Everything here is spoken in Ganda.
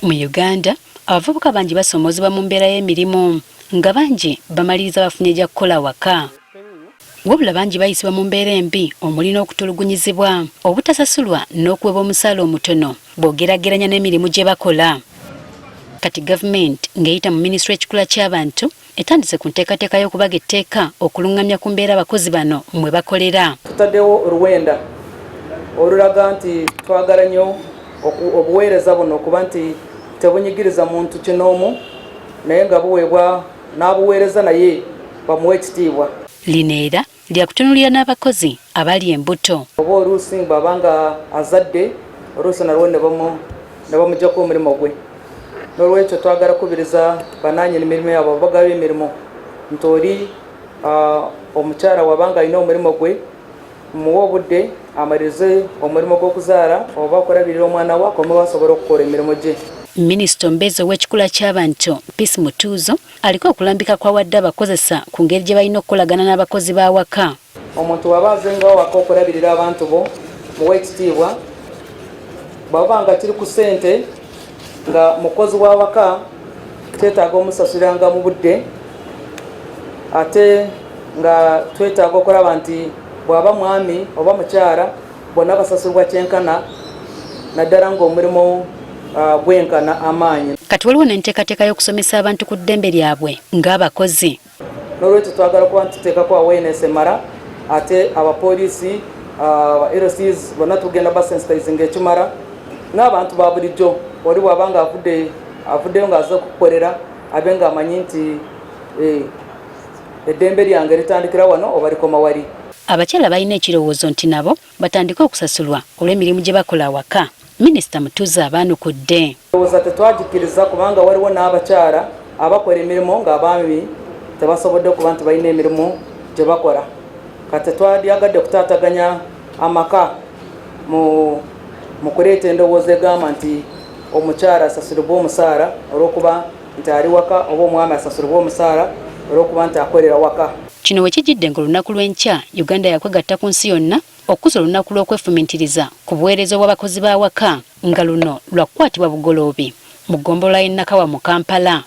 Mu Uganda, abavubuka bangi basomoozebwa mu mbeera y'emirimu nga bangi bamaliriza bafunye gya kukola waka. Wabula bangi bayisibwa mu mbeera embi omuli n'okutulugunyizibwa, obutasasulwa n'okuweebwa omusaala omutono bw'ogeraageranya n'emirimu gye bakola. Kati gavumenti ng'eyita mu minisitule y'ekikula ky'abantu etandise ku nteekateeka y'okubaga etteeka okulungamya ku mbeera abakozi bano mwe bakolera. Tutaddewo oluwenda olulaga nti twagala nnyo obuweereza buno okuba nti tebunyigiriza muntu kinoomu naye nga buweebwa n'abuweereza naye bamuwe ekitiibwa. Lino era lyakutunuulira n'abakozi abali embuto. Oba oluusi bw'aba nga azadde oluusi nalwo ne bamuggyako omulimu gwe. N'olwekyo twagala kukubiriza bannannyini mirimu yabwe abagaba emirimu nti oli omukyala waba nga alina omulimu gwe muwe obudde amalirize omulimu gw'okuzaala oba okulabirira omwana we akomewo asobole okukola emirimu gye. Minisita omubeezi ow'ekikula ky'abantu Peace Mutuuzo aliko okulambika kw'awadde abakozesa ku ngeri gye balina okukolagana n'abakozi b'awaka. Omuntu waba azengawo waka okulabirira abantu bo muwe ekitiibwa, bw'aba nga kiri ku ssente nga mukozi w'awaka twetaaga omusasuliranga mu budde, ate nga twetaaga okulaba nti bw'aba mwami oba mukyala bonna basasulwa kyenkana naddala ng'omulimu gwenkana amaanyi. Kati waliwo n'enteekateeka y'okusomesa abantu ku ddembe lyabwe ng'abakozi. N'olwekyo twagala kuba nti tuteekako awareness emala, ate abapoliisi, aba LCs bonna tugenda basensitizinga ekimala n'abantu ba bulijjo. Oli bw'aba nga avuddeyo ng'aze okukukolera abe ng'amanyi nti eddembe lyange litandikira wano oba likoma wali. Abakyala balina ekirowoozo nti nabo batandike okusasulwa olw'emirimu gye bakola awaka. Minisita Mutuuzo abaanukudde. Ndowooza tetwagikkiriza kubanga waliwo n'abakyala abakola emirimu ng'abaami tebasobodde kuba nti balina emirimu gye bakola. Kati tetwandyagadde kutaataganya amaka mu kuleeta endowooza egamba nti omukyala asasulibwe omusaala olw'okuba nti ali waka oba omwami asasulibwe omusaala olw'okuba nti akolera waka. Kino we kijjidde ng'olunaku lw'enkya Uganda yakwegatta ku nsi yonna okukuza olunaku lw'okwefumiitiriza ku buweereza obw'abakozi b'awaka nga luno lwakukwatibwa Bugoloobi mu ggombolola y'e Nakawa mu Kampala.